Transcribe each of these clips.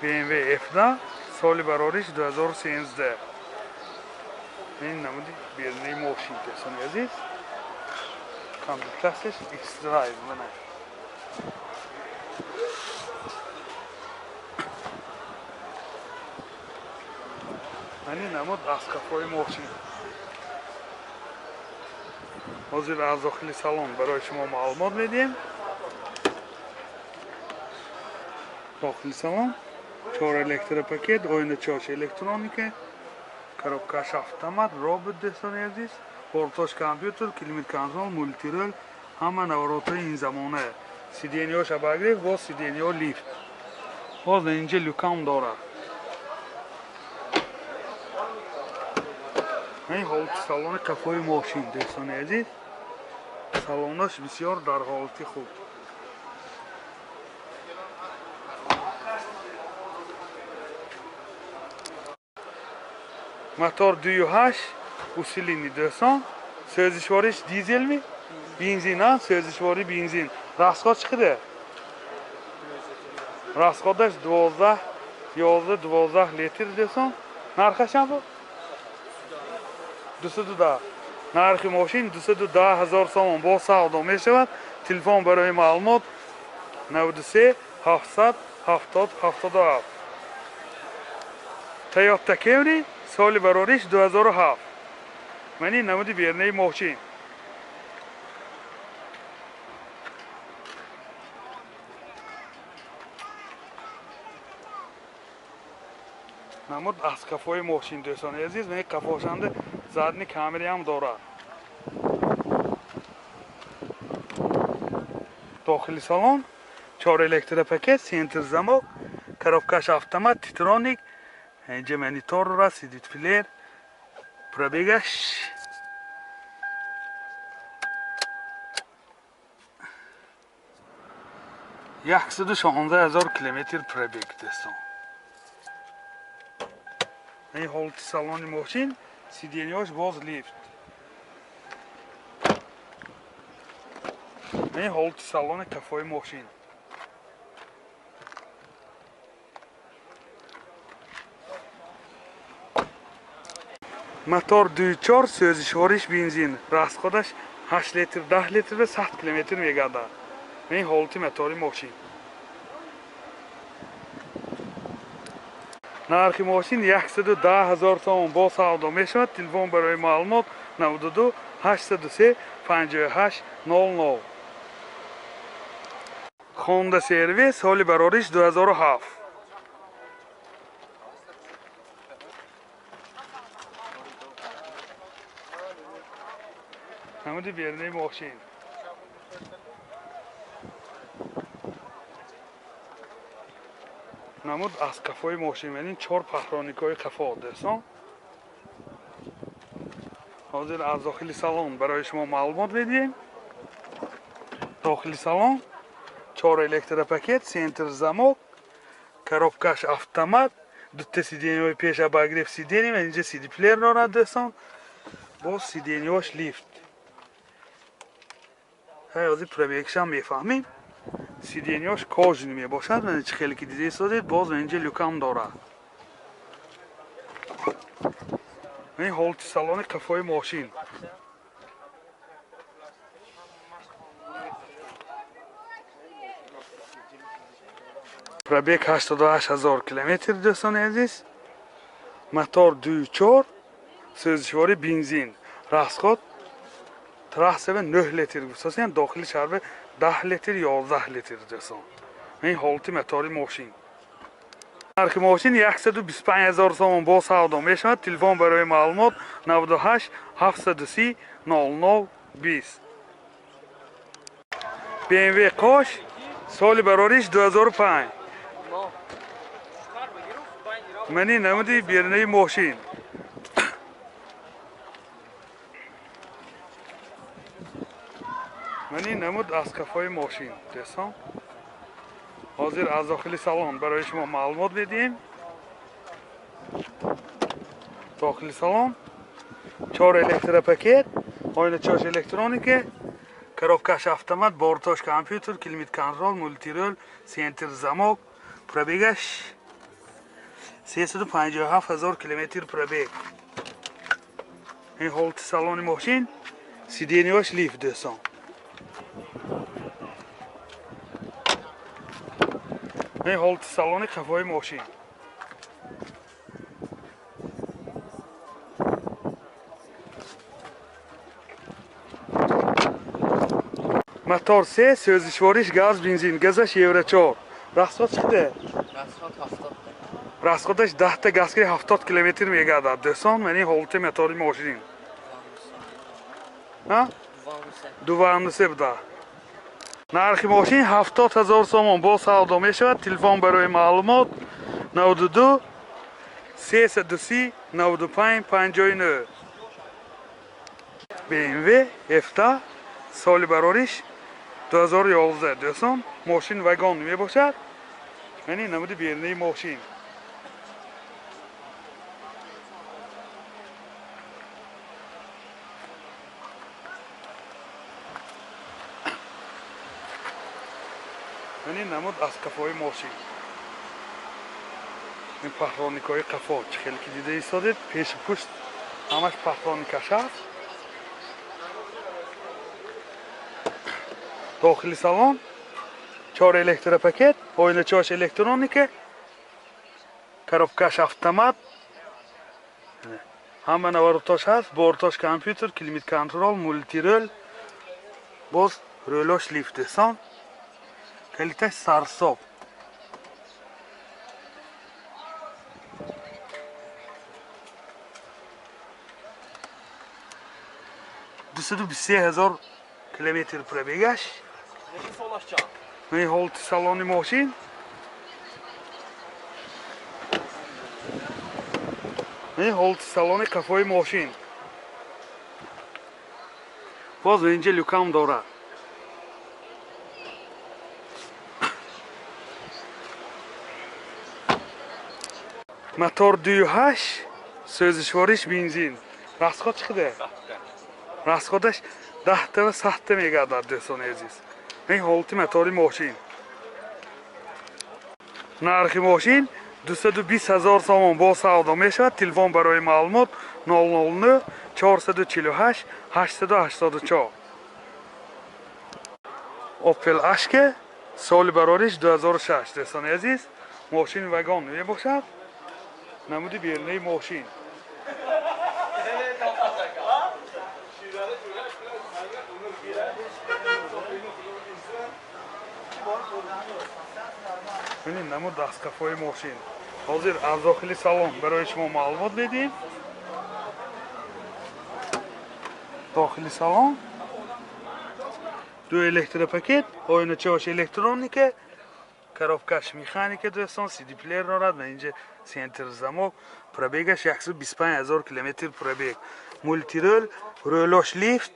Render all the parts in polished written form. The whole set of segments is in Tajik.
BMW F10 соли барориш 2013. Ин намуди берунаи мошин, дӯстони азиз. Комплектатсияш X-Drive мана. Мани намуд аз қафои мошин. Ҳозир аз дохили салон барои шумо маълумот медиҳем. Дохили салон 4 электропакет, оиначаош электроника, коробкаш автомат, робот, дӯстони азиз, бортош компютер, климат контрол, мультирол, ҳама наворотҳои ин замона. Сиденьеҳош обогрев, боз сиденьеҳо лифт. Боз инҷа люкам дорад. Ин ҳолати салони қафои мошин, дӯстони азиз. Салонаш бисёр дар ҳолати хуб. Мотор 2.8 усилени, дӯстон. Сӯзишвориш дизелми? Бензин, а? Сӯзишвори бензин. Расход чӣ қадар? Расходаш 12, 11, 12 литр, дӯстон. Нархаш чанд буд? 210. Нархи мошин 210 ҳазор сомон. Боз савдо мешавад. Телефон барои маълумот 93 770 77. Toyota Camry соли барориш 2007. Мани намуди берунаи мошин. Намуд аз қафои мошин, дӯстони азиз. Мани қафошанда задни камераам дорад. Дохили салон 4 электропакет, центр замок, коробкаш автомат, титроник, инҷа монитор дорад, CD плеер, пробегаш 116 000 километр пробег, дӯстон. Ин ҳолати салони мошин, сиденьеҳош боз лифт. Ин ҳолати салони қафои мошин. Мотор 2.4, сӯзишвориш бензин. Расходаш 8 литр, 10 литр ва 100 километр мегардад. Ин ҳолати мотори мошин. Нархи мошин 110 ҳазор сомон. Боз савдо мешавад. Телефон барои маълумот 92 803 58 00. Honda CR-V соли барориш 2007. Намуди берунаи мошин. Намуд аз қафои мошин. Ин 4 паҳроникҳои қафо, дӯстон. Ҳозир аз дохили салон барои шумо маълумот медиҳем. Дохили салон 4 электропакет, центр замок, коробкаш автомат, дута сиденьеҳои пеш обогрев сиденье, инҷа CD плеер дорад, дӯстон. Боз сиденьеҳош лифт. Ҳозир пробегшам мефаҳмем. Сиденьеҳош кожаный мебошад. Мана чӣ хеле ки дида истодед, боз инҷа люкам дорад. Ин ҳолати салони қафои мошин. Пробег 88 ҳазор километр, дӯстони азиз. Мотор 2.4, сӯзишвори бензин. Расход трассава 9 литр гуфтасиян, дохили шаҳр 10 литр, 11 литр, дӯстон. Ин ҳолати мотори мошин. Нархи мошин 125 ҳазор сомон. Боз савдо мешавад. Телефон барои маълумот 98 730 00 20. BMW Қош соли барориш 2005. Мани намуди берунаи мошин. Мани намуд аз қафои мошин, дӯстон. Ҳозир аз дохили салон барои шумо маълумот медиҳем. Дохили салон 4 электропакет, оиначаош электроника, коробкаш автомат, бортош компютер, климат контрол, мультирол, центр замок, пробегаш 357 ҳазор километр пробег. Ин ҳолати салони мошин, сиденьяш лифт дӯстон. Ин ҳолати салони қафои мошин. Мотор 3, сӯзишвориш газ, бензин, газаш евро 4. Расход чиқди? Расход 70. Расходаш 10 та газ ки 70 километр мегардад. Дӯстон, ман ин ҳолати мотори мошин. Ҳа? 2.3 буда. Нархи мошин 70 ҳазор сомон бо савдо мешавад. Телефон барои маълумот 92 330 95 59. BMW F10 соли барориш 2011 дӯстон, мошин вагон мебошад. Ман ин намуди берунаи мошин. Ман ин намуд аз қафои мошин. Ин пахроникҳои қафо чӣ хеле ки дида истодед, пеши пушт ҳамаш пахроникаш аст. Дохили салон 4 электропакет, оиначааш электроника, коробкаш автомат, ҳама наворотош ҳаст, бортош компютер, климат контрол, мультирол, боз рӯлош лифт дӯстон. Калиташ сарсоб. Дусаду бисту се ҳазор километр пробегаш. Ин ҳолати салони мошин. Ин ҳолати салони қафои мошин. Боз инҷа люкам дорад. Мотор 2.8, сӯзишвориш бензин. Расход чӣ қадар? Расходаш 10 та ва 100 та мегардад дӯстони азиз. Ин ҳолати мотори мошин. Нархи мошин 220 ҳазор сомон бо савдо мешавад. Телефон барои маълумот 009 448 884. Opel Ashke соли барориш 2006 дӯстони азиз. Мошин вагон мебошад. Намуди берунаи мошин. Бинед намуд аз қафои мошин. Ҳозир аз дохили салон барои шумо маълумот медиҳем. Дохили салон ду электропакет, оиначааш электроника, коробкаш механика дӯстон, CD плеер дорад ва инҷа центр замок, пробегаш 125 ҳазор километр пробег. Мультирол, рӯлош лифт.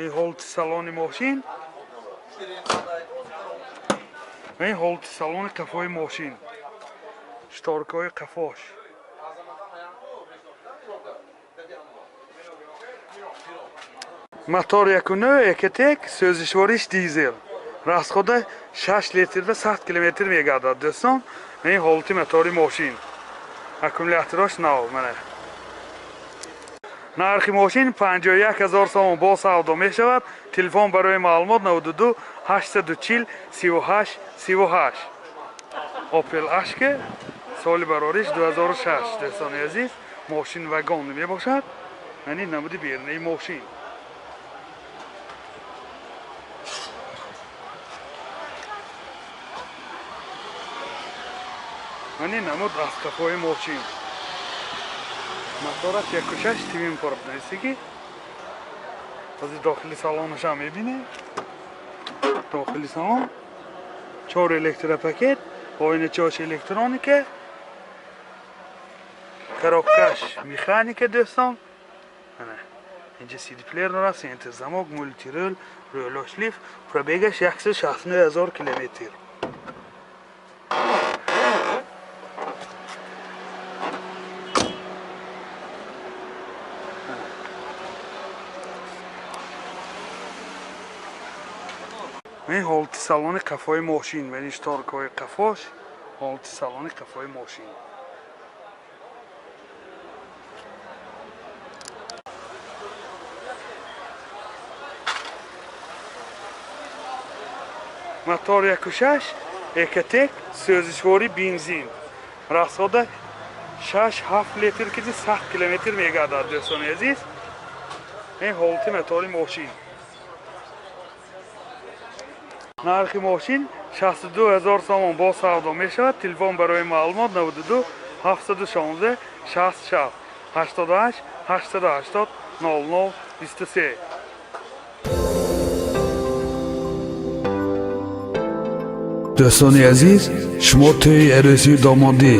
Ин ҳолати салони мошин. Ин ҳолати салони қафои мошин. Шторкаҳои қафош. Мотор 1.9 Ecotec, сӯзишвориш дизел. Расхода 6 литр ва 100 километр мегардад дӯстон. Ин ҳолати мотори мошин. Аккумулятораш нав мана. Нархи мошин 51 ҳазор сомон бо савдо мешавад. Телефон барои маълумот 92 840 38 38. Opel Ashke соли барориш 2006 дӯстони азиз. Мошин вагон мебошад. Ман ин намуди берунаи мошин. Ман ин намуд аз қафои мошин. Мотораш 1.6 твин порт нависиги. Ҳозир дохили салонашам мебинем. Дохили салон 4 электропакет, оиначааш электроника, коробкаш механика дӯстон. Инҷа CD плеер дорад, центр замок, мультирол, рӯлош лифт, пробегаш 169 ҳазор километр. Ин ҳолати салони қафои мошин, ва ин шторкаҳои қафош. Ҳолати салони қафои мошин. Мотор 1.6 Ecotec, сӯзишворӣ бензин, расхода 6-7 литр ки 100 километр мегардад, дӯстони азиз. Ин ҳолати мотори мошин. Нархи мошин 62 ҳазор сомон, бо савдо мешавад. Телефон барои маълумот: 92 716 66, 88 880 00 23. Дӯстони азиз, шумо тӯи арӯсию домодӣ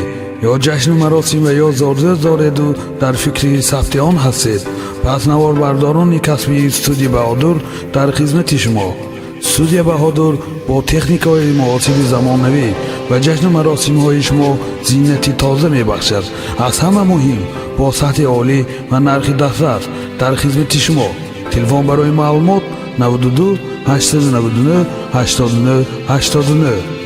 ё ҷашну маросим ва ё зодрӯз дореду дар фикри сабти он ҳастед, пас наворбардорони касбии студия Баҳодур дар хизмати шумо. Студия Баҳодур бо техникаҳои муосири замонавӣ ва ҷашну маросимҳои шумо зинати тоза мебахшад. Аз ҳама муҳим, бо сатҳи олӣ ва нархи дастрас дар хизмати шумо. Телефон барои маълумот: 92 899 89 89.